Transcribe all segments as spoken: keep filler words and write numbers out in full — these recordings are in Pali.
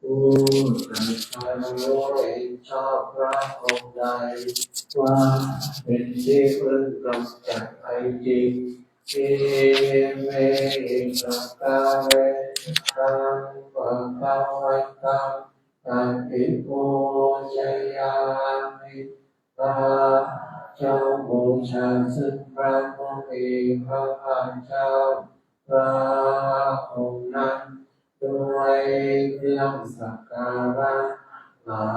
ผู้ศรัทธารู้เห็นชอบพระองค์ใดว่าเป็นที่พึ่งกำจัดภัยจริง Imehi sakkārehi taṃ bhagavantaṃ abhipūjayāmi. ข้าเจ้าบูชาซึ่งพระผู้มีพระภาคเจ้า พระองค์นั้น ด้วยเครื่องสักการะหลา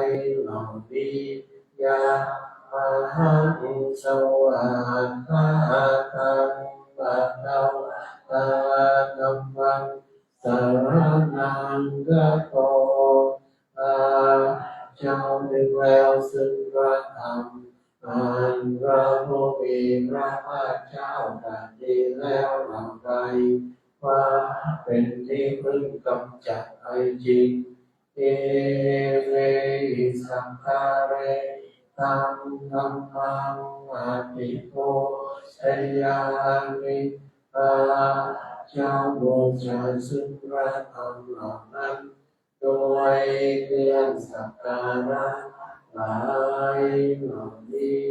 ยเหล่านี้ Yamhaṃ svākkhātaṃ bhagavatā dhammaṃ saraṇaṃ gato. ข้าเจ้าถึงแล้วซึ่งพระธรรม อันพระผู้มีพระภาคเจ้าตรัสดีแล้วเหล่าใด ว่าเป็นที่พึ่งกำจัดภัยจริง Imehi sakkārehi taṃ dhammaṃ abhipūjayāmi. ข้าเจ้าบูชาซึ่งพระธรรมเหล่านั้น ด้วยเครื่องสักการะหลายเหล่านี้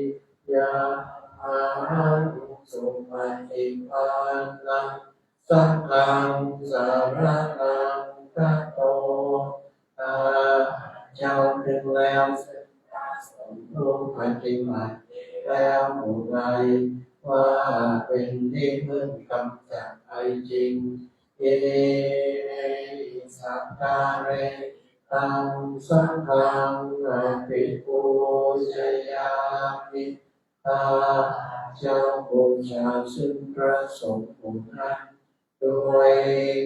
Yamhaṃ supaṭipannaṃ saṅghaṃ saraṇaṃ gato. ข้าเจ้าถึงแล้วซึ่งพระสงฆ์ผู้ปฏิบัติดีแล้วหมู่ใด ว่าเป็นที่พึ่งกำจัดภัยจริง Imehi sakkārehi taṃ saṅghaṃ abhipūjayāmi. ข้าเจ้าบูชาซึ่งพระสงฆ์หมู่นั้น ด้วย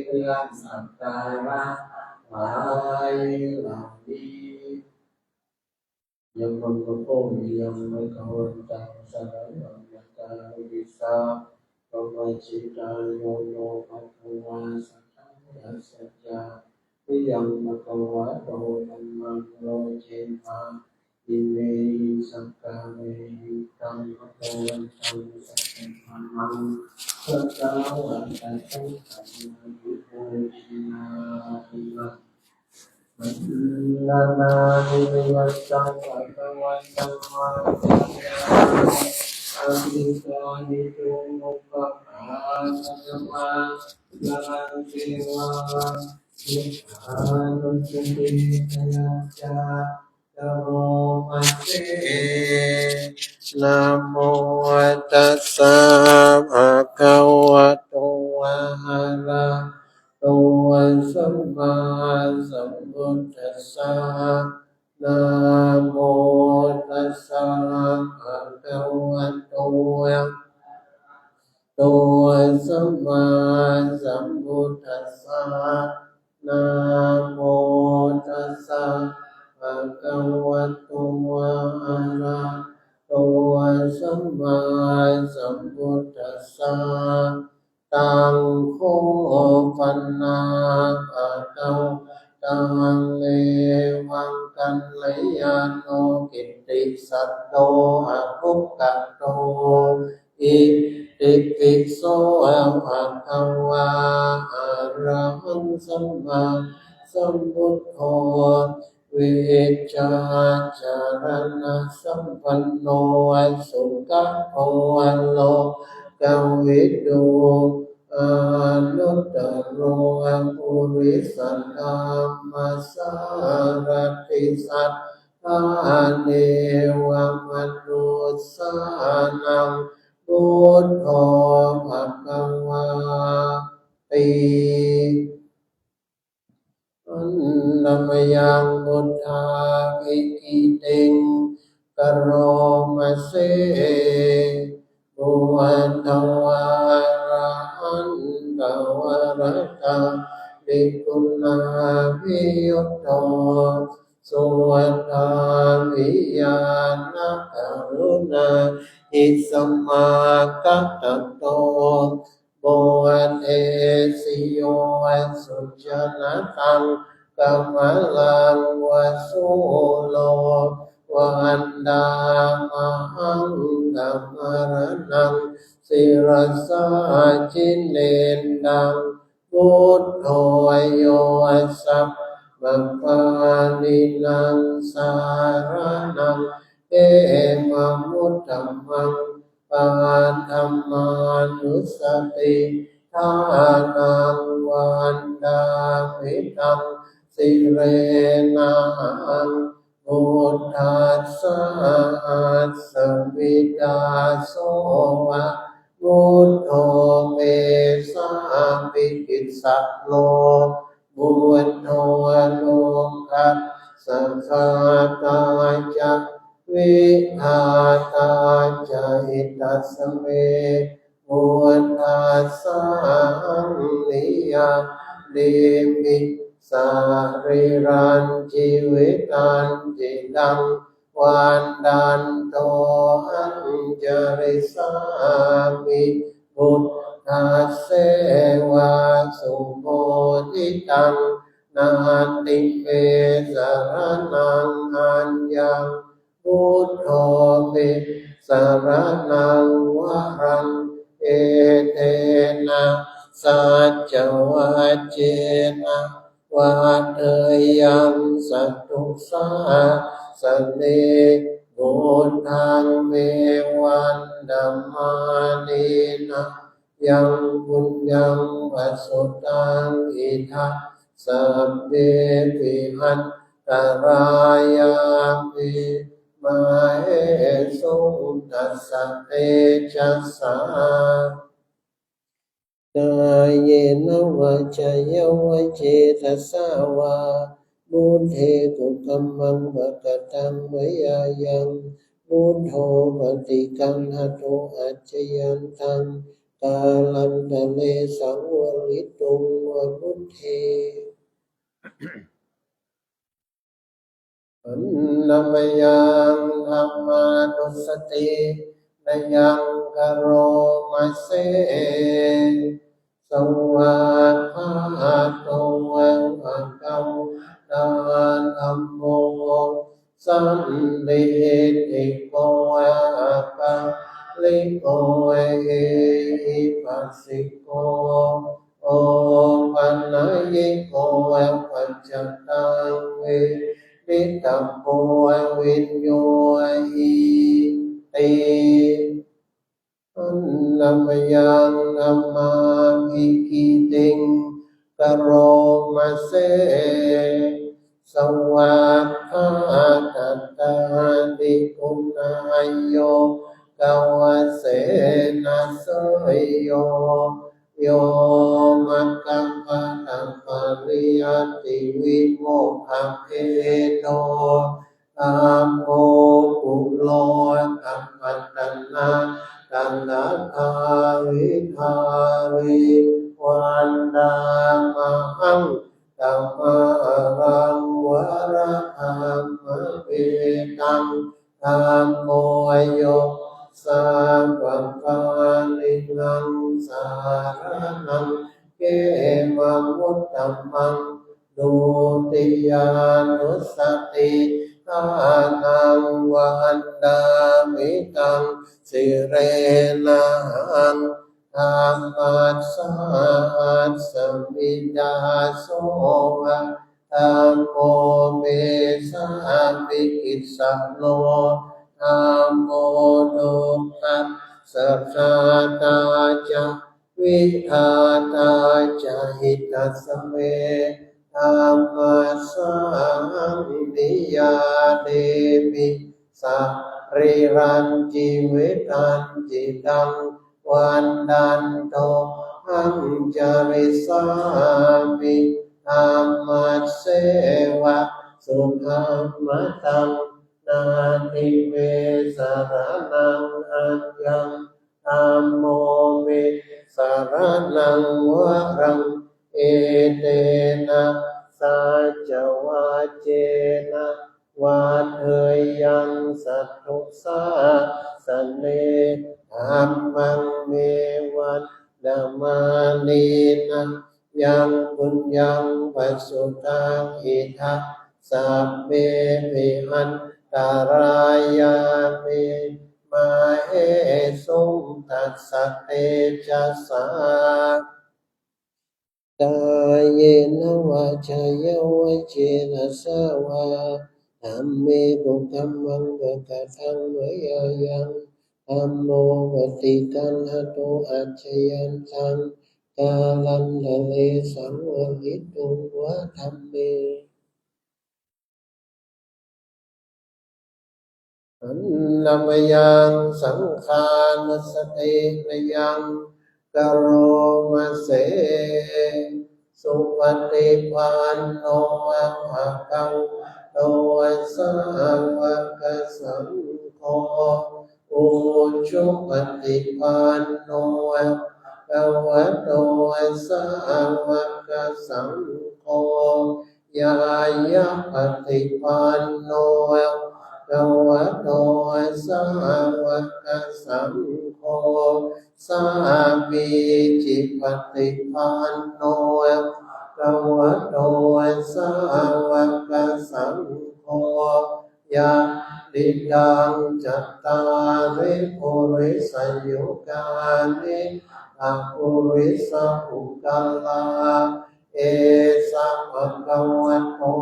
เครื่องสักการะหลายเหล่านี้ Yammaṃ bhagavantaṃ saraṇaṃ gacchāmi. Samajjhitāyo bhagavā saddhaṃ dassanāya, viyaṃ bhagavato dhammaṃ loke ma imehi sakkārehi taṃ bhagavantaṃ saraṇaṃ gacchāmi. Vandāmi yaṃ bhagavantaṃ paṇidhī. Karoma se. Namo tassa bhagavato arahato sammāsambuddhassa. Namo tassa bhagavato arahato sammāsambuddhassa. Namo tassa bhagavato arahato sammāsambuddhassa. Taṃ kho pana bhagavato evaṃ kalyāṇo kittisaddo abbhuggato. Itipi so bhagavā arahaṃ sammāsambuddho vijjācaraṇasampanno sugato lokavidū anuttaro purisadammasārathi satthā devamanussānaṃ buddho bhagavāti. Handa mayaṃ buddhābhigītiṃ karoma se. Buddhavārahantavaratā bhikkhunābhiyutto suddhābhiñāṇakaruṇāhi samāgatatto bodhesi yo sujanataṃ kamalaṃ va sūro vandāmahaṃ tamaraṇaṃ sirasā jinendaṃ. Buddho yo sabba Sabbapāṇinaṃ saraṇaṃ khemamuttamaṃ, paṭhamānussatiṭṭhānaṃ vandāmi taṃ sirenahaṃ. Buddhassa asmi dāso va, buddho me sāmikissaro, buddho dukkhassa ghātā ca vidhātā ca hitassa me, buddhassāhaṃ niyyādemi sarīrañjīvitañcidaṃ, vandantohaṃ carissāmi buddhasseva subodhitaṃ. Natthi me saraṇaṃ aññaṃ, buddho me saraṇaṃ varaṃ, etena saccavajjena vaḍḍheyyaṃ satthu sāsane. Buddhaṃ me vandamānena yaṃ puññaṃ pasutaṃ idha, sabbepi antarāyā me māhesuṃ tassa tejasā. Kāyena vācāya va cetasā vā, buddhe kukammaṃ pakataṃ mayā yaṃ, buddho paṭiggaṇhatu accayantaṃ, kālantare saṃvarituṃ va buddhe. Annamayaṃ dhammānussatinayaṃ karoma se, svākkhāto bhagavatā dhammo, sandiṭṭhiko akāliko ehipassiko, opanayiko paccattaṃ veditabbo viññūhīti. Annamayaṃ dhammābhigītiṃ karoma se, svākkhātatādiguṇayogavasena seyyo, yo maggaphaṭhapariyattivimokkhabhedo, dhammo kulokapatanā tadatthāvidhārī, vandāmahaṃ tamāraṃ varadhammametaṃ. Dhammo yo sabbapāṇinaṃ saraṇaṃ khemamuttamaṃ, dutiyānussatiṭṭhānaṃ vandāmi taṃ sirenahaṃ. Dhammassa asmi dāso va, dhammo me sāmikissaro, dhammo dukkhassa ghātā ca vidhātā ca hitassa me, dhammassāhaṃ niyyādemi sarīrañjīvitañcidaṃ, vandantohaṃ carissāmi dhammasseva sudhammataṃ. Natthi me saraṇaṃ aññaṃ, dhammo me saraṇaṃ varaṃ, etena saccavajjena vaḍḍheyyaṃ satthu sāsane. Dhammaṃ me vandamānena yaṃ puññaṃ pasutaṃ idha, sabbepi antarāyā me māhesuṃ tassa tejasā. Kāyena vācāya va cetasā vā, dhamme kukammaṃ pakataṃ mayā yaṃ, dhammo paṭiggaṇhatu accayantaṃ, kālantare saṃvarituṃ va dhamme. Handa mayaṃ saṅghānussatinayaṃ karoma se. Supaṭipanno bhagavato sāvakasaṅgho, ujupaṭipanno bhagavato sāvakasaṅgho, ñāyapaṭipanno bhagavato sāvakasaṅgho, sāmīcipaṭipanno bhagavato sāvakasaṅgho, yadidaṃ cattāri purisayugāni aṭṭha purisapuggalā, esa bhagavato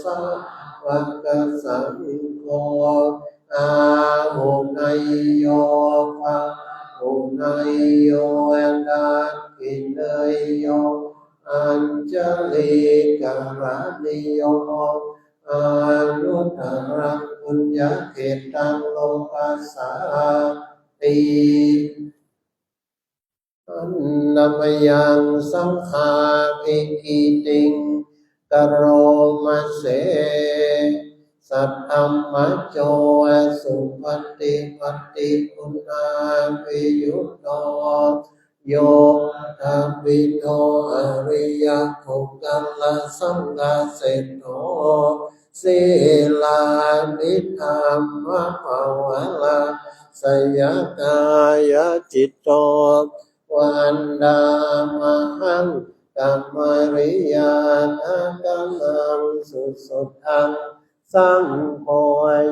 sāvakasaṅgho, āhuneyyo pāhuneyyo dakkhiṇeyyo añjalikaraṇīyo, anuttaraṃ puññakkhettaṃ lokassāti. Handa mayaṃ saṅghābhigītiṃ karoma se. Saddhammajo supaṭipattiguṇābhiyutto, yoṭṭhabbidho ariyapuggalasaṅghaseṭṭho, sīlādidhammapavalāsayakāyacitto, vandāmahaṃ tamariyāna gaṇaṃ susuddhaṃ. Saṅgho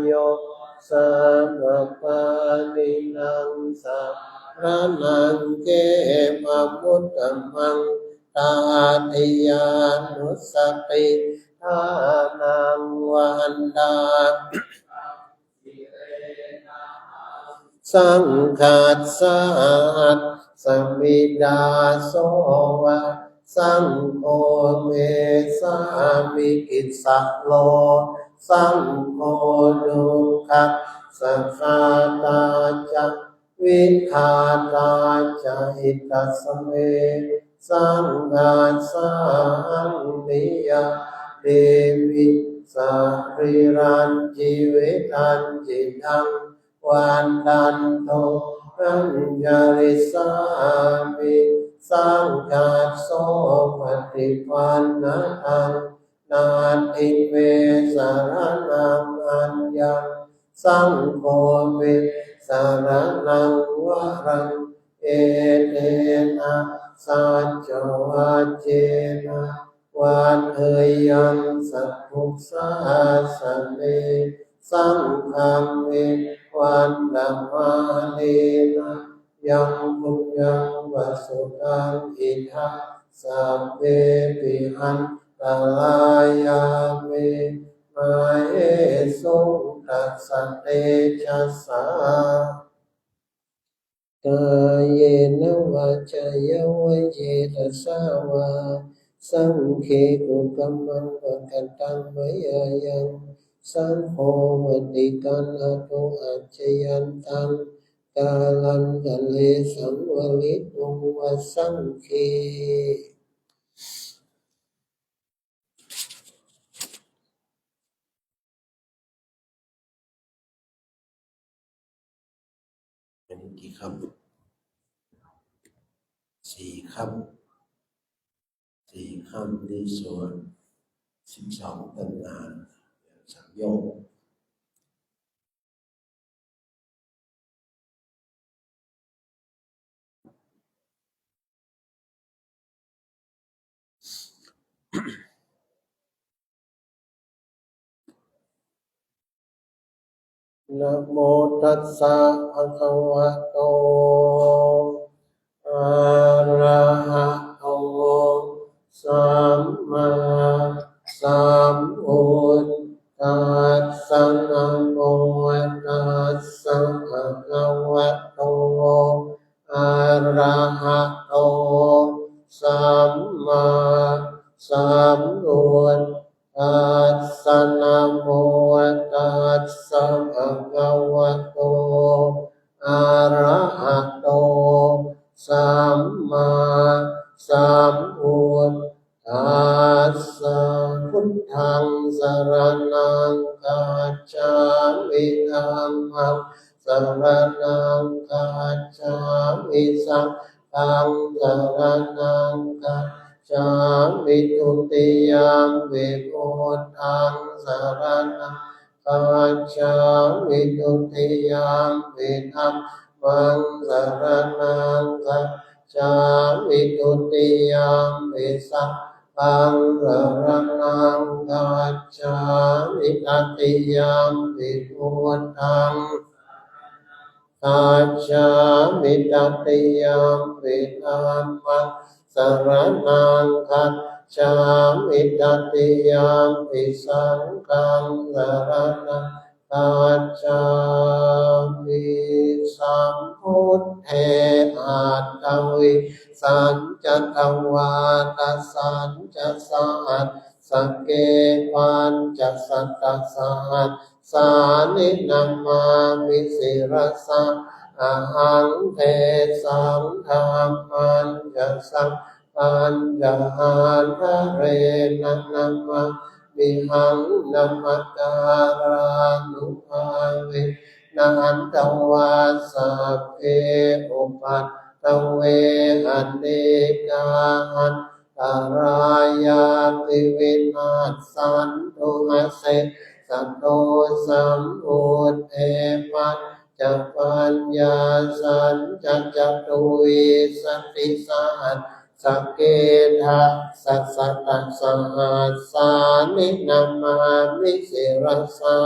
yo sabbapāṇīnaṃ saraṇaṃ khemamuttamaṃ, tatiyānussatiṭṭhānaṃ vandāmi saṅghassa. Asmidāso va saṅgho me sāmikissaro, saṅgho dukkhassa ghātā ca vidhātā ca, hitāya me saṅghassahaṃ niyyādemi sarīrañjīvitañcidaṃ. Vandantohaṃ carissāmi saṅghassopaṭipannataṃ, natthi me saraṇaṃ aññaṃ, saṅgho me saraṇaṃ varaṃ. Etena saccavajjena vaḍḍheyyaṃ satthu sāsane, saṅghaṃ me vandamānena yaṃ puññaṃ pasutaṃ idha, sabbepi antarāyā me māhesuṃ tassa tejasā. Kāyena vācāya va cetasā vā, saṅghe kukammaṃ pakataṃ mayā yaṃ, saṅgho paṭiggaṇhatu accayantaṃ, kālantare saṃvarituṃ va saṅghe. อันนี้กี่ค่ำ สี่ค่ำ สี่ค่ำ นี่สวดสิบสองตำนาน สังโยค Namo tassa bhagavato arahato Buddhassa. Namo tassa bhagavato arahato sammāsambuddhassa. Namo tassa bhagavato arahato sammāsambuddhassa. Buddhaṃ saraṇaṃ gacchāmi. Dhammaṃ saraṇaṃ gacchāmi. Saṅghaṃ saraṇaṃ gacchāmi. Dutiyampi buddhaṃ saraṇaṃ gacchāmi. Dutiyampi dhammaṃ saraṇaṃ gacchāmi. Dutiyampi saṅghaṃ saraṇaṃ gacchāmi. Tatiyampi buddhaṃ gacchāmi. Tatiyampi dhammaṃ saraṇaṃ gacchāmi. Tatiyampi saṅghaṃ saraṇaṃ gacchāmi. Sambuddhe aṭṭhavīsañca dvādasañca sahassake pañcasatasahassāni namāmi sirasā ahaṃ. Tesaṃ dhammañca saṅghañca ādarena namāmihaṃ. Namakārānubhāvena hantvā sabbe upaddave anekā antarāyāpi vinassantu asesato. Sambuddhe pañcapaññāsañca catuvīsatisahassake dasasatasahassāni namāmi sirasā.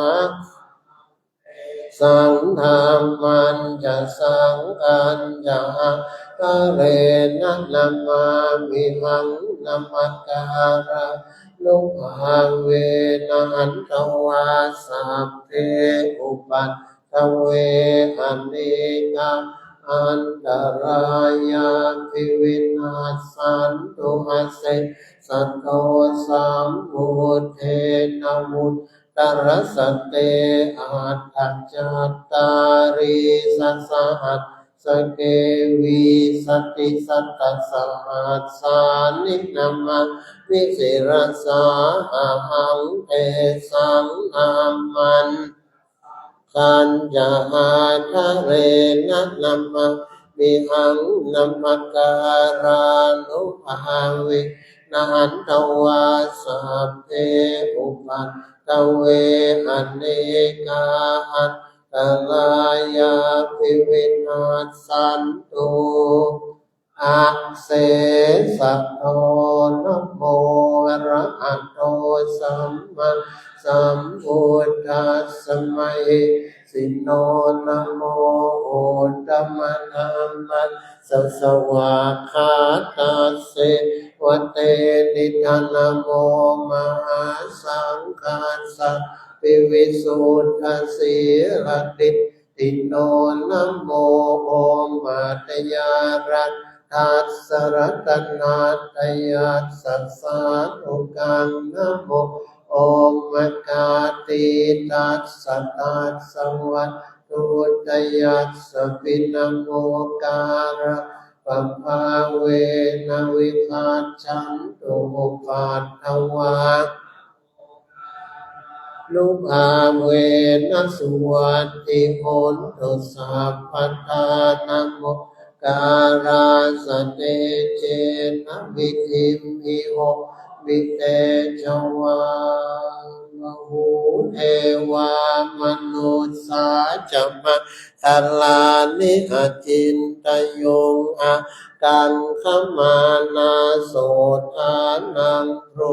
Tesaṃ dhammañca saṅghañca ādarena namāmihaṃ. Namakārānubhāvena hantvā sabbe upaddave anekā antarāyāpi vinassantu asesato. Sambuddhe navuttarasate aṭṭhacattālīsasahassake vīsatisatasahassāni namāmi sirasā ahaṃ. Tesaṃ dhammañca saṅghañca ādarena namāmihaṃ. Namakārānubhāvena hantvā sabbe upaddave anekā antarāyāpi vinassantu asesato. Namo arahato sammāsambuddhassa mahesino. Namo uttamadhammassa svākkhātasseva tenidha. Namo mahāsaṅghassāpi visuddhasīladi ṭhino. Namo omātyāraddhassa ratanattayassa sādhukaṃ. Namo omakātītassa tassa vatthuttayassapi. Namokārappabhāvena vigacchantu upaddavā. Nubhāvena suvatthi hontu sabbadā. Namokārassa tejena vidhimhi homi tejavā. Bahū devā manussā ca maddalāni acintayuṃ ākaṅkhamānā sotthānaṃ bru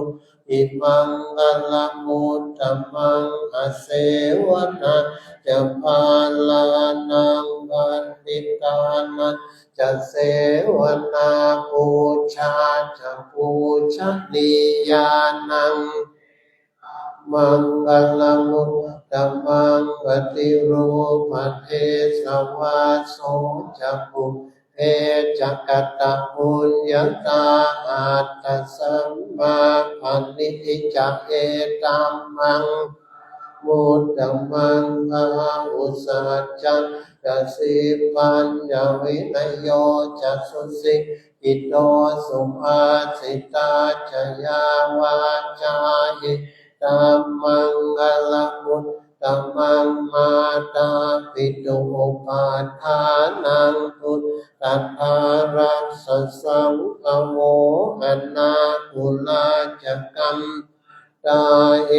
hi maṅgalamuttamaṃ. Asevanā ca bālānaṃ paṇḍitānañca sevanā pūjā ca pūjanīyānaṃ maṅgalamuttamaṃ. Paṭirūpadesavāso ca pubbe ca katapuññatā, attasammāpaṇidhi ca etammaṅgalamuttamaṃ. Bāhusaccañca sippañca vinayo ca susikkhito, subhāsitā ca yā vācā etammaṅgalamuttamaṃ. Mātāpituupaṭṭhānaṃ puttadārassa saṅgaho, anākulā ca kammantā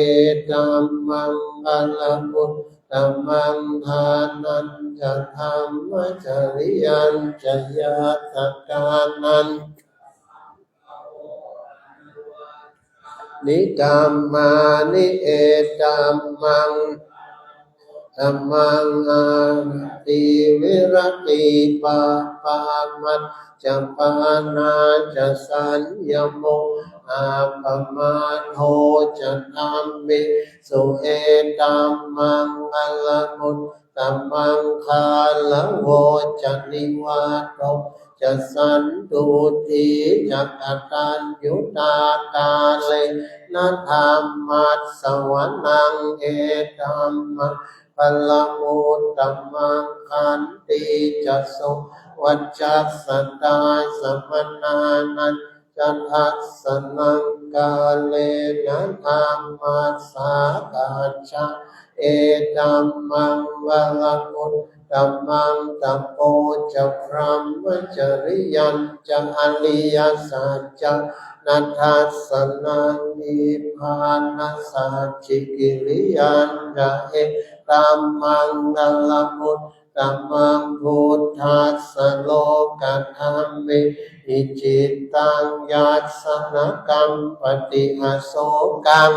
etammaṅgalamuttamaṃ. Dānañca dhammacariyāñca ñātakānañca ni kammāni etammaṅgalamuttamaṃ. Āratī viratī pāpā majjapānā ca saññamo appamādo ca dhammesu etammaṅgalamuttamaṃ. Gāravo ca nivāto ca santuṭṭhī ca kataññutā kālena dhammassavanaṃ etammaṅgalamuttamaṃ. Khantī ca sovacassatā samaṇānañca dassanaṃ kālena dhammasākacchā etammaṅgalamuttamaṃ. Tapo ca brahmacariyañca ariyasaccāna dassanaṃ nibbānasacchikiriyāñca etammaṅgalamuttamaṃ. Phuṭṭhassa lokadhammehi cittaṃ yassa na kampati asokaṃ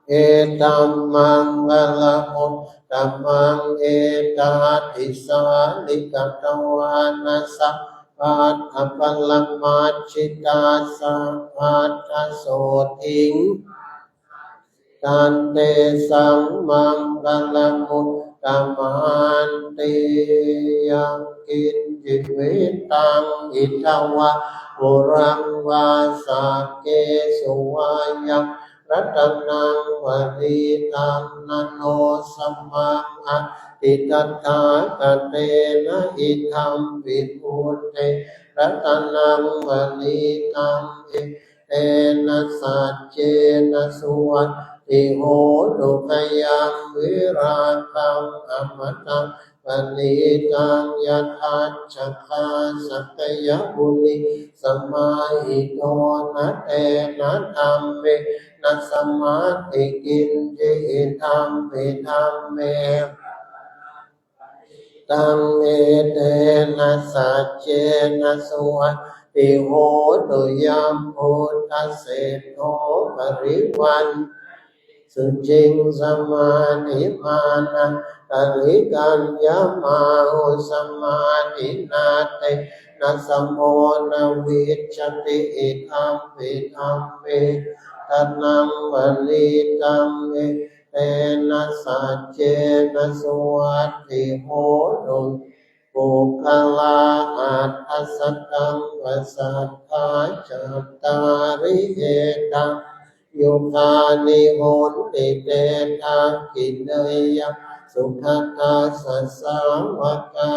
etammaṅgalamuttamaṃ. Etādisāni katvāna sabbatthappaṇṇabhāsitā sabbattha sotthiṃ tantesaṃ maṅgalamuttamanti. Yaṅkiñci vittaṃ idha vā huraṃ vā saggesu vā yaṃ ratanaṃ paṇītaṃ na no samaṃ atthi tathāgatena idampi buddhe ratanaṃ paṇītaṃ etena saccena suvatthi hotu. Khayaṃ virāgaṃ amataṃ paṇītaṃ yadajjhagā sakyamunī samāhito na tena dhammena samatthi kiñci idampi dhamme taṃ etena saccena suvatthi hotu. Yambuddhaseṭṭho parivaññati suciṃ samādhimānantarikaññamāhu samādhinā tena samo na vijjati idampi dhamme ratanaṃ paṇītaṃ etena saccena suvatthi hotu. Puggalā aṭṭha sataṃ pasatthā cattāri etāpi yugāni honti te dakkhiṇeyyā sugatassa sāvakā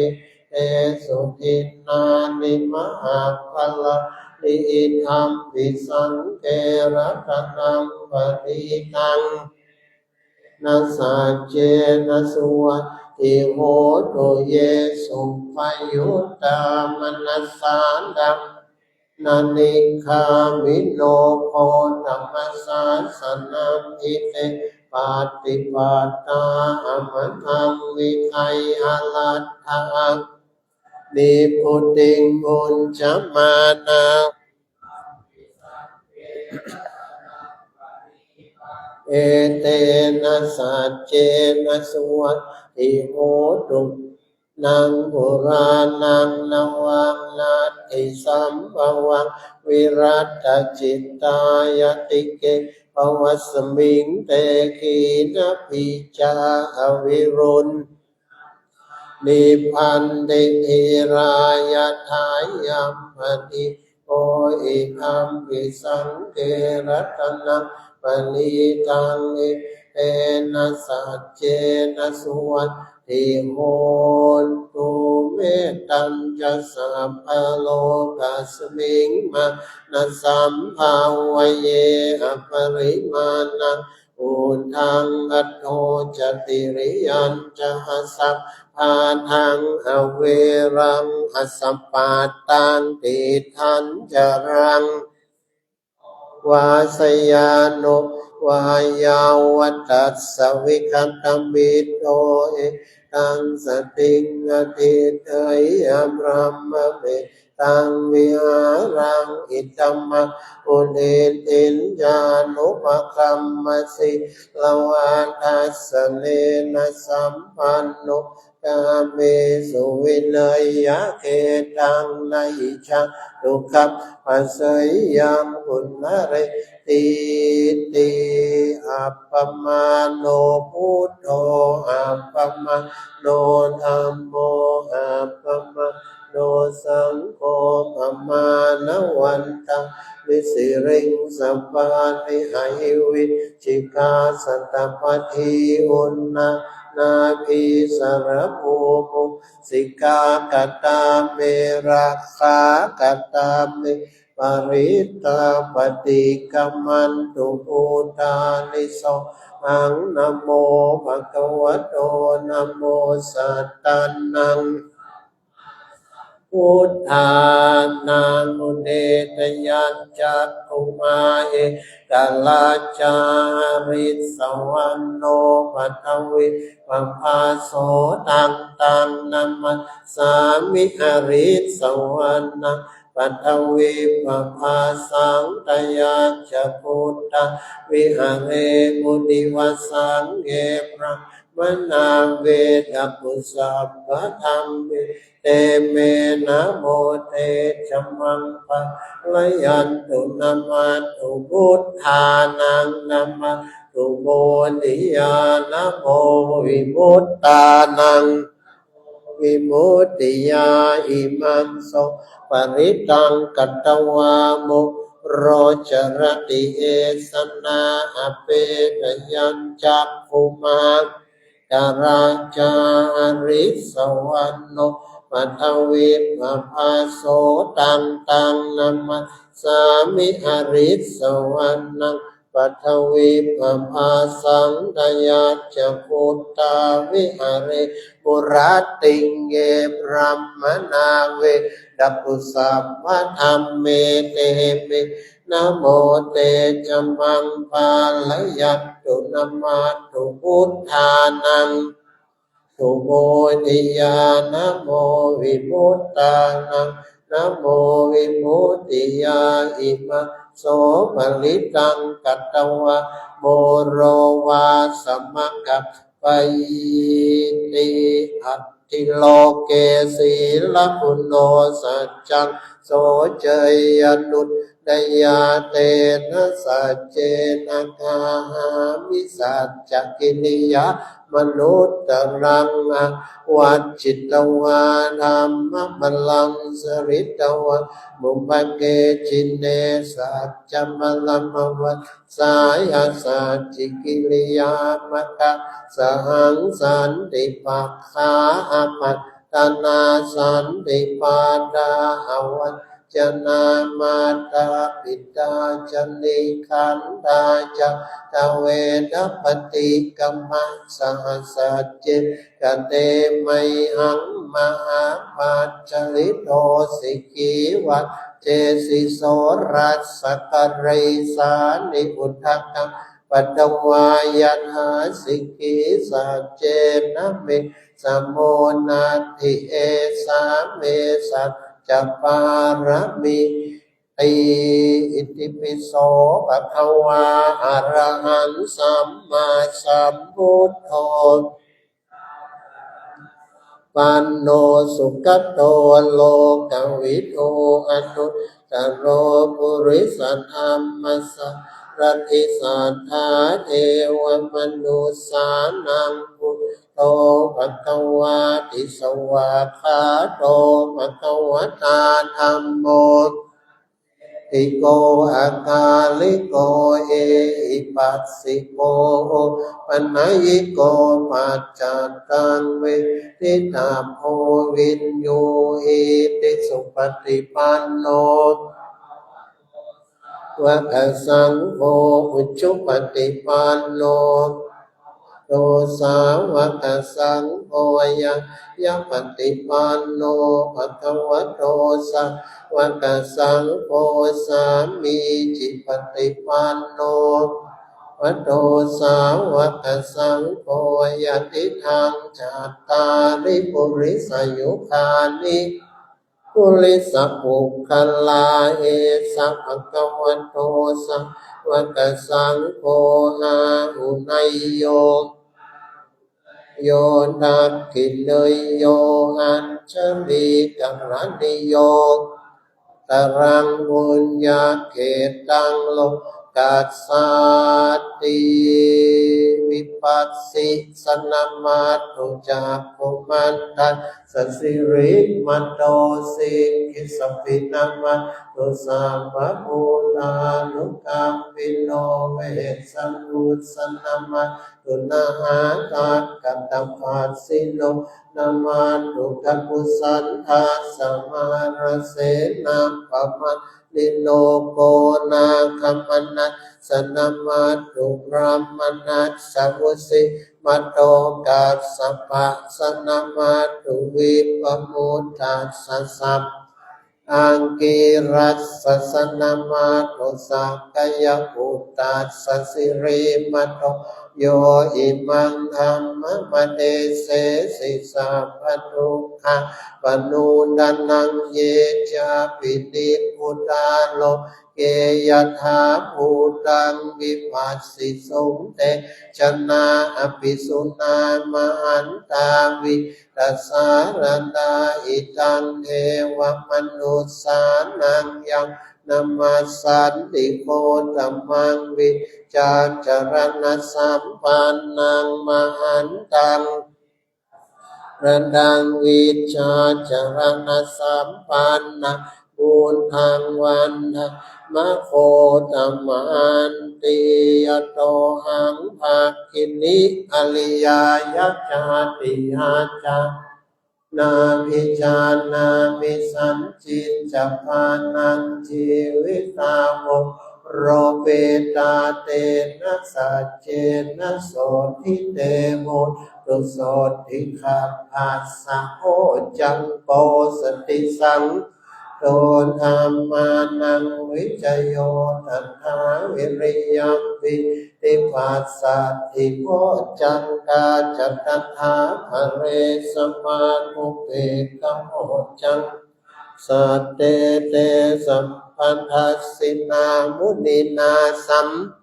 etesu dinnāni mahapphalāni idampi saṅghe ratanaṃ paṇītaṃ etena saccena suvatthi hotu. Ye suppayuttā manasā daḷhena nikkāmino gotamasāsanamhi te pattipattā amataṃ vigayha laddhā nibbutiṃ bhuñjamānā etena saccena suvatthi hotu. naṃ purāṇaṃ navaṃ natthi sambhavaṃ, virattacittāyatike bhavasmiṃ te khīṇabījā avirūḷhā nibbanti dhīrā yathāyampadī po idampi saṅghe ratanaṃ paṇītaṃ, etena saccena suvatthi hotu. Mettañca sabbalokasmiṃ mānasambhāvaye aparimāṇaṃ, uddhaṃ adho ca tiriyañca asambādhaṃ averaṃ asapattaṃ tiṭṭhañcaraṃ vā sayāno vā yāvatassa vigatamiddho, etaṃ satiṃ adhiṭṭheyya brahmame taṃ vihāraṃ idhamāhu. Diṭṭhiñca anupagamma sīlavā dassanena sampanno, kāmesu vineyya gedhaṃ, na hi jātu gabbhaseyyaṃ punaretīti. Appamāṇo buddho, appamāṇo dhammo, appamāṇo saṅgho, pamāṇavantāni siriṃsapāni ahi vicchikā satapadī uṇṇānābhī sarabū mūsikā. Katā me rakkhā, katā me parittā, paṭikkamantu bhūtāni. Sohaṃ namo bhagavato, namo sattannaṃ buddhānaṃ. Udetayañcakkhumā ekarājā harissavaṇṇo paṭhavippabhāso, taṃ taṃ namassāmi harissavaṇṇaṃ paṭhavippabhāsaṃ. Tayajja guttā viharemu divasaṃ, ye brāhmaṇā vedagu sabbadhamme, te me namo te ca maṃ pālayantu. Namatthu buddhānaṃ, namatthu bodhiyā, namo vimuttānaṃ vimuttiyā. Imaṃ so parittaṃ katvā moro carati esanā. Apetayañcakkhumā ekarājā harissavaṇṇo paṭhavippabhāso, taṃ taṃ namassāmi harissavaṇṇaṃ paṭhavippabhāsaṃ. Tayajja guttā viharemu rattiṃ, ye brāhmaṇā vedagu sabbadhamme, te me namo te ca maṃ pālayantu. Namatthu buddhānaṃ, namatthu bodhiyā, namo vimuttānaṃ, namo vimuttiyā. Imaṃ so parittaṃ katvā moro vāsamakappayīti. Atthi loke sīlaguṇo saccaṃ soceyyanuddayā, tena saccena kāhāmi saccakiriyamanuttaraṃ. Āvajjitvā dhammabalaṃ saritvā pubbake jine, saccabalaṃ avassāya saccakiriyamatthasahaṃ. Santi pakkhā apattanā, santi pādā avajjanā, mātā pitā ca nikkhantā, jātaveda paṭikkama. Saha sacce kate mayhaṃ mahāpajjalito sikhī, vajjesi soḷasa karīsāni, udakaṃ patvā yathā sikhī. Saccena me samo natthi, esā me saccapāramī. Itipi so bhagavā arahaṃ sammāsambuddho panno sugato lokavidū anuttaro purisadammasārathi satthā devamanussānaṃ buddho bhagavāti. Svākkhāto bhagavatā dhammo paṇṇadiko akāliko ehipassiko opanayiko paccattaṃ veditabbo viññūhīti. Supaṭipanno sāvakasaṅgho, ujupaṭipanno bhagavato sāvakasaṅgho, ñāyapaṭipanno bhagavato sāvakasaṅgho, sāmīcipaṭipanno bhagavato sāvakasaṅgho, yadidaṃ cattāri purisayugāni aṭṭha purisapuggalā, esa bhagavato sāvakasaṅgho, āhuneyyo pāhuneyyo dakkhiṇeyyo añjalikaraṇīyo, anuttaraṃ puññakkhettaṃ lokassāti. Vipassissa namatthu cakkhumantassa sirīmato, sikhissapi namatthu sabbabhūtānukampino, vessabhussa namatthu ñātakassa tapassino, namatthu kakusandhassa mārasenappamanino, konāgamanassa namatthu brāhmaṇassa vusīmato, kassapassa namatthu vippamuttassa sab- aṅgīrasassa namatthu sakyaputtassa sirīmato, yo imaṃ dhammamadesesi sabbadukkhāpanūdanaṃ, ye cāpi nibbutā loke yathābhūtaṃ vipassisuṃ, te janā apisuṇā mahantā vi- tasāradā, idaṃ devamanussānaṃ yaṃ namassanti gotamaṃ, vijjācaraṇasampannaṃ mahantaṃ sāradaṃ, vijjācaraṇasampannaṃ buddhaṃ vandāma gotamanti. Yatohaṃ bhagini ariyāya jātiyā jātiyā nābhijānāmi, sañcicca pāṇaṃ jīvitā voropetā, tena saccena sotthi te hotu sotthi gabbhassa. Bojjhaṅgo satisaṅ- to dhammānaṃ vicayo tathā, viriyampīti passaddhi bojjhaṅgā ca tathāpare, samādhupekkhabojjhaṅgā sattete sabbadassinā muninā sam-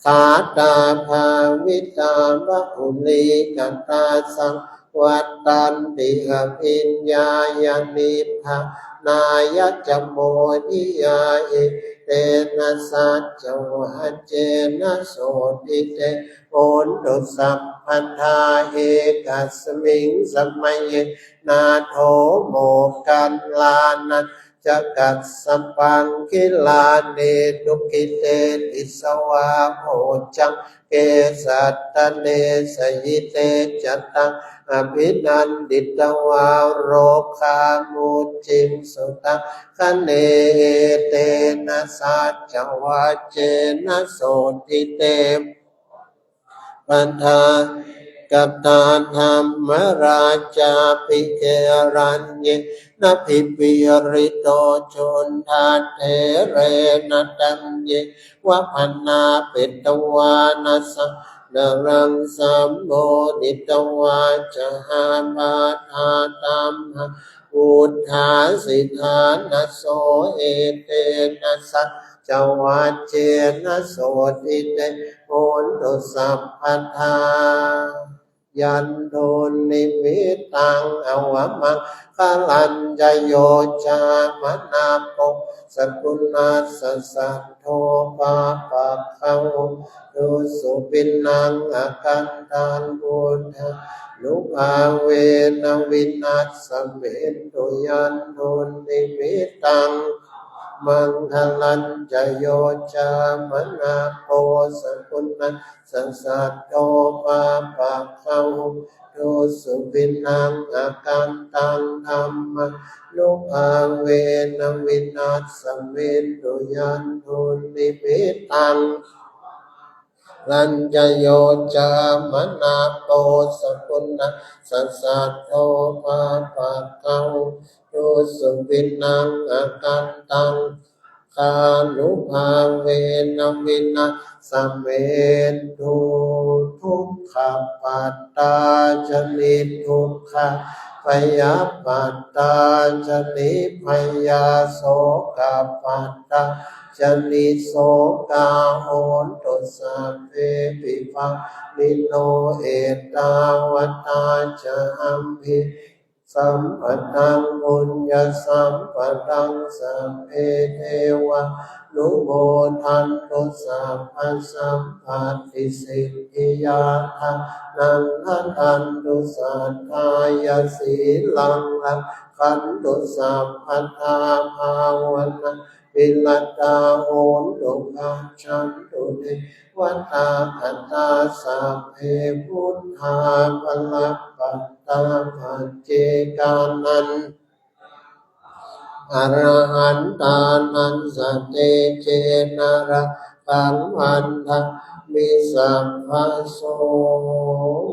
-ghātā bhāvitā bahulīkatā, saṃvattanti abhiññāya nibbānāya ca modhiyā. Etena saccavajjena sotthi te hotu sabbadā. Ekasmiṃ samaye nātho moggallānañca kassapaṃ gilāne dukkhite disvā bojjhaṅge sattane sayite ca taṃ abhinanditvā rogā mucciṃsu taṅkhaṇe. Etena saccavajjena sotthi te sabbadā. Ekadā dhammarājāpi gelaññenābhipīḷito cundattherena taññeva bhaṇāpetvāna sādaraṃ sammoditvā ca ābādhā tamhā vuṭṭhāsi ṭhānaso. Etena saccavajjena sotthi te hotu sabbadā. yandunnimittaṃ avamaṅgalañca yo cāmanāpo sakuṇassa saddo pāpaggaho dussupinaṃ akantaṃ buddhānubhāvena vināsamentu. Yandunnimittaṃ maṅgalañca yo cāmanāpo sakuṇassa saddo pāpaggaho dussupinaṃ akantaṃ dhammānubhāvena vināsamentu. Yandunnimittaṃ maṅgalañca yo cāmanāpo sakuṇassa saddo pāpaggaho dussupinaṃ akantaṃ maṅgānubhāvena vināsamentu. Dukkhappattā ca niddukkhā bhayappattā ca nibbhayā sokappattā ca nissokā hontu sabbepi pāṇino. Ettāvatā ca amhehi sambhataṃ puññasampadaṃ sabbe devānumodantu sabbasampattisiddhiyā. Dānaṃ dadantu saddhāya sīlaṃ rakkhantu sabbadā bhāvanā bhiratā hontu gacchantu devatāgatā. Sabbe buddhā balappattā paccekānañca arahantānañca tejena rakkhaṃ bandhāmi sabbaso.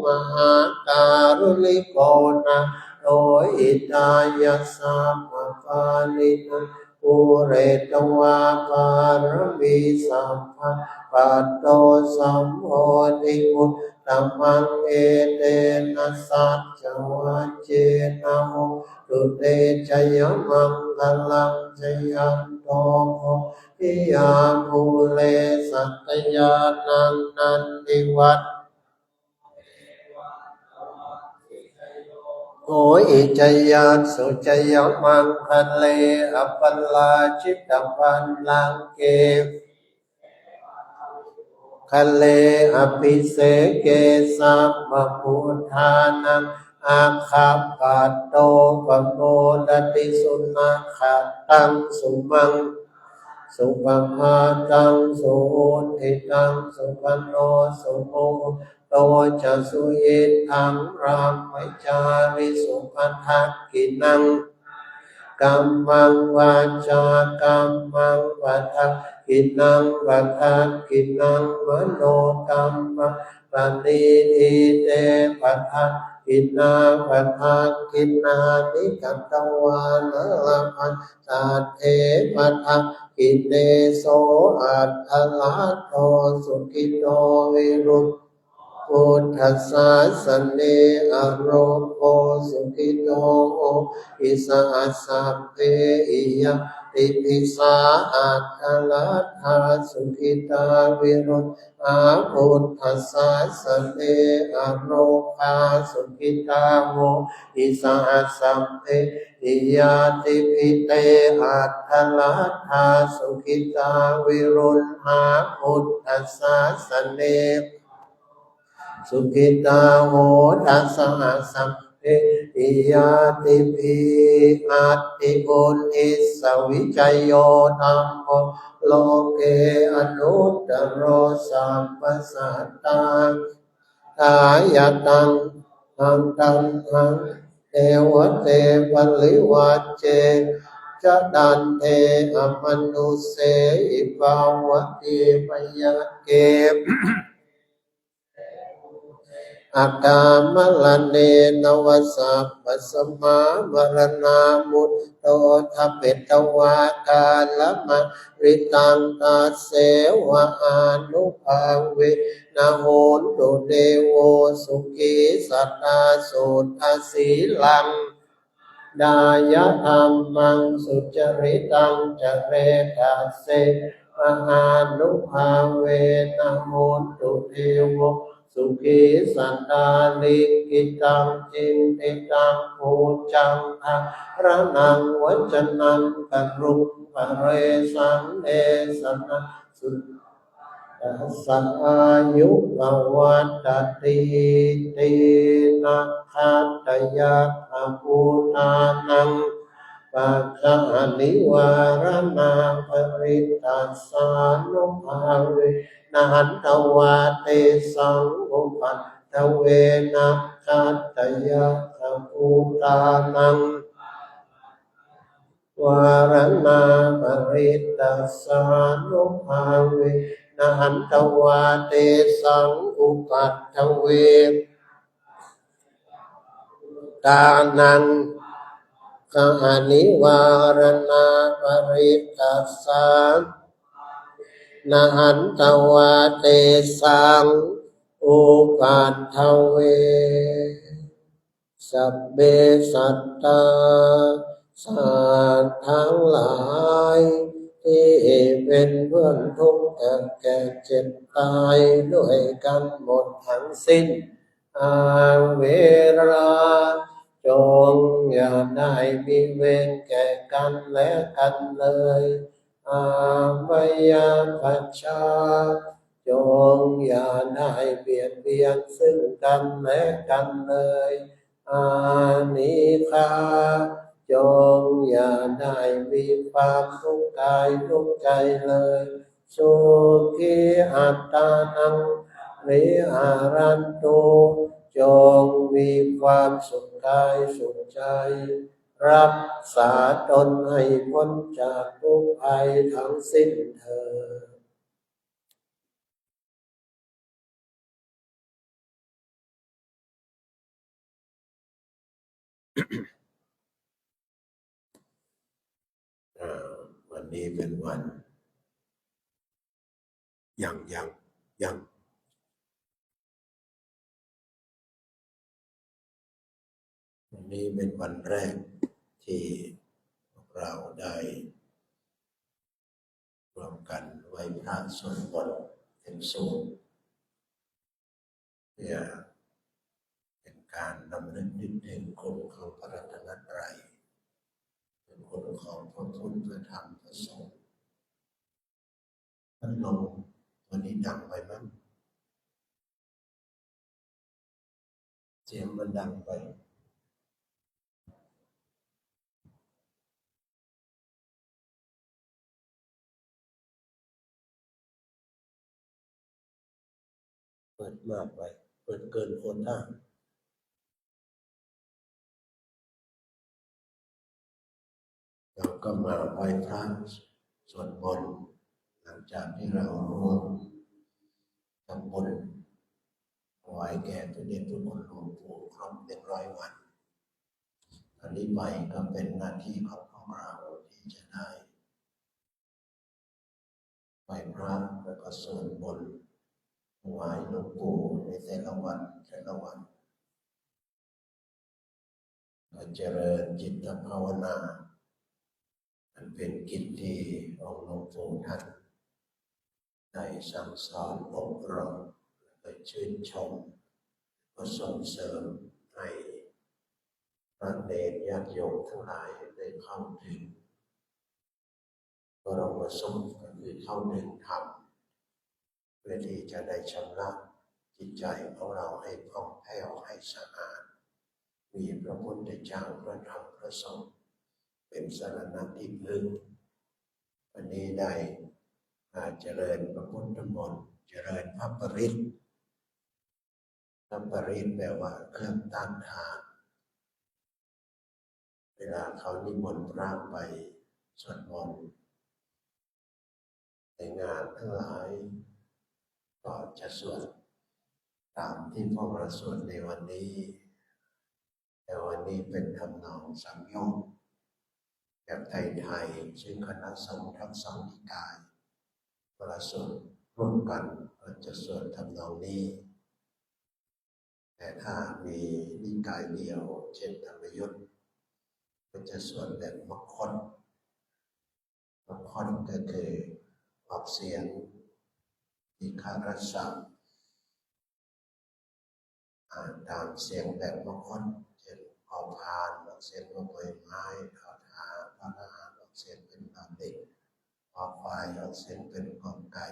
Mahākāruṇiko nātho hitāya sabbapāṇinaṃ pūretvā pāramī sabbā patto sambodhimuttamaṃ etena saccavajjena hotu te jayamaṅgalaṃ. Jayanto bodhiyā mūle sakyānaṃ nandivaḍḍhano hohi jayassu jayamaṅgale aparājitapallaṅke kale abhiseke sabbabuddhānaṃ aggappatto pamodati. Sunakkhattaṃ sumaṅ supabhātaṃ suhuṭṭhitaṃ sukhaṇo sumuhutto ca suyiṭṭhaṃ brahmacārisu padakkhiṇaṃ kammaṃ vācākammaṃ padakkhiṇaṃ padakkhiṇaṃ manokammaṃ paṇidhī te padakkhiṇā padakkhiṇāni katvāna labhantatthe padakkhiṇe. So atthaladdho sukhito viruḷho buddhasāsane arogo sukhito hohi saha sabbehi ñātibhi. Sā atthaladdhā sukhitā viruḷhā buddhasāsane arogā sukhitā hohi saha sabbehi ñātibhi. Te atthaladdhā sukhitā viruḷhā buddhasāsane sukhitā hotha saha sabbehi ñātibhi. Atthi uddissa vijayo dhammo loke anuttaro sabbasattānaṃ dāyakaṃ taṃ taṇhaṃ devate parivajje ca daṇḍe amanussehi pāvatipayagge akāmaraṇena va sabbasmā maraṇā mutto ṭhapetvā kālamāritaṃ tasseva ānubhāvena hotu devo sukhī. Sadā suddhasīlaṃ dāyadhammaṃ sucaritaṃ care dasseva ānubhāvena hotu devo sukhī sadā. Likkhitaṃ cintitaṃ pūjaṃ dhāraṇaṃ vacanaṃ guruṃ, pare saṃdesanaṃ suṇātha tassa āyu pavaḍḍhatīti. Nakkhattayakkhabhūtānaṃ pāpajja anivāraṇā, parittassānubhāvena hantvā tesaṃ upaddave. Nakkhattayakkhabhūtānaṃ vāraṇā, parittassānubhāvena hantvā tesaṃ upaddave. Tānaṃ ka anivāraṇā, parittassānubhāvena hantvā tesaṃ upaddave. Sabbe sattā สัตว์ทั้งหลาย ที่เป็นเพื่อนทุกข์เกิดแก่เจ็บตายด้วยกันหมดทั้งสิ้น averā จงอย่าได้มีเวรแก่กันและกันเลย abyāpajjhā จงอย่าได้เบียดเบียนซึ่งกันและกันเลย anīghā จงอย่าได้มีความทุกข์กายทุกข์ใจเลย sukhī attānaṃ pariharantu จงมีความสุขกายสุขใจ รักษาตนให้พ้นจากทุกข์ภัยทั้งสิ้นเถิด อ่า วันนี้เป็นวัน ยัง ยัง ยัง วันนี้เป็นวันแรกที่พวกเราได้ร่วมกันไหว้พระสวดมนต์เป็นสูตร เพื่อเป็นการรำลึกนึกถึงคุณของพระรัตนตรัย เป็นคุณของพระพุทธ พระธรรม พระสงฆ์ พัดลมตัวนี้ดังไปมั้ง เสียงมันดังไป เปิดมากไป เปิดเกินโควต้า เราก็มาไหว้พระสวดมนต์ หลังจากที่เราร่วมทำบุญถวายแก่พระเดชพระคุณหลวงปู่ครบหนึ่งร้อยวัน อันนี้ไปก็เป็นหน้าที่ของพวกเราที่จะได้ ไหว้พระแล้วก็สวดมนต์ถวายหลวงปู่ในแต่ละวันแต่ละวัน ก็เจริญจิตภาวนา อันเป็นกิจที่องค์หลวงปู่ท่านได้สั่งสอนอบรม และชื่นชม ก็ส่งเสริมให้พระเณรญาติโยมทั้งหลายได้เข้าถึง บรมสุข ก็คือเข้าถึงธรรม เพื่อที่จะได้ชำระจิตใจของเราให้ผ่องแผ้วให้สะอาด มีพระพุทธเจ้า พระธรรม พระสงฆ์เป็นสรณะที่พึ่ง วันนี้ได้มาเจริญพระพุทธมนต์ เจริญพระปริตร พระปริตรแปลว่าเครื่องต้านทาน เวลาเขานิมนต์พระไปสวดมนต์ในงานทั้งหลาย ก็จะสวดตามที่พวกเราสวดในวันนี้ แต่วันนี้เป็นทำนองสังโยคแบบไทยๆ ซึ่งคณะสงฆ์ทั้งสองนิกาย เวลาสวดร่วมกันก็จะสวดทำนองนี้ แต่ถ้ามีนิกายเดียว เช่นธรรมยุต ก็จะสวดแบบมคธ มคธก็คือออกเสียง อิคารสะ อ่านตามเสียงแบบมงคล เช่น พอพาน ออกเสียงว่าใบไม้ ทอทหาร ทอทหาร ออกเสียงเป็นดอเด็ก คอควาย ออกเสียงเป็นกอไก่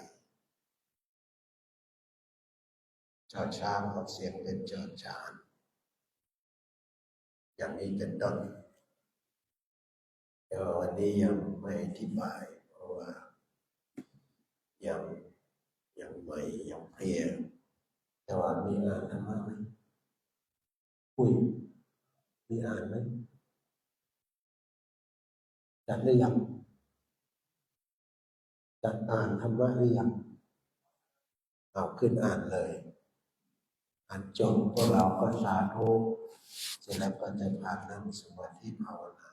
ชอช้าง ออกเสียงเป็นจอจาน อย่างนี้เป็นต้น แต่ว่าวันนี้ยังไม่อธิบาย เพราะว่ายัง ยังใหม่ ยังเพลีย แต่ว่ามีอ่านธรรมะไหม? อุ้ย มีอ่านไหม? จัดหรือยัง? จัดอ่านธรรมะหรือยัง? เอา ขึ้นอ่านเลย อ่านจบพวกเราก็สาธุ เสร็จแล้วก็จะพานั่งสมาธิภาวนา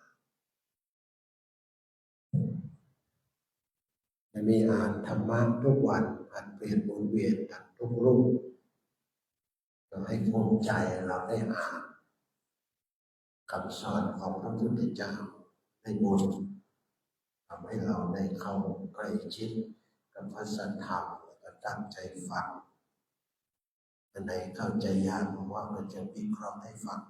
จะมีอ่านธรรมะทุกวัน ผัดเปลี่ยนหมุนเวียนกันทุกรูป เราให้ภูมิใจ เราได้อ่านคำสอนของพระพุทธเจ้า ได้บุญ ทำให้เราได้เข้าใกล้ชิดกับพระสัทธรรม แล้วก็ตั้งใจฟัง อันไหนเข้าใจยาก ผมว่ามันจะวิเคราะห์ให้ฟัง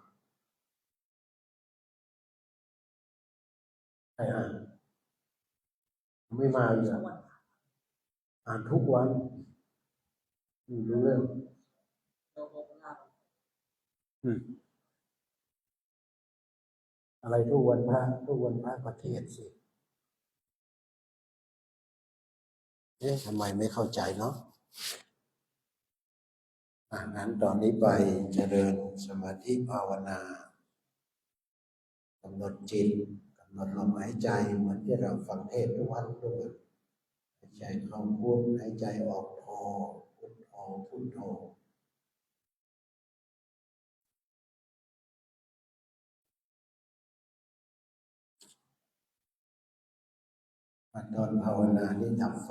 ใครอ่าน? ไม่มาอีกเหรอ? อ่านทุกวัน อืม รู้เรื่อง อืม อะไรทุกวันพระ? ทุกวันพระก็เทศน์สิ เอ๊ะ ทำไมไม่เข้าใจเนาะ? อ่ะ งั้นตอนนี้ไปเจริญสมาธิภาวนา กำหนดจิต กำหนดลมหายใจ เหมือนที่เราฟังเทศน์ทุกวันทุกวัน หายใจเข้าพุท หายใจออกโท พุทโธ พุทโธ ตอนภาวนานี่ดับไฟ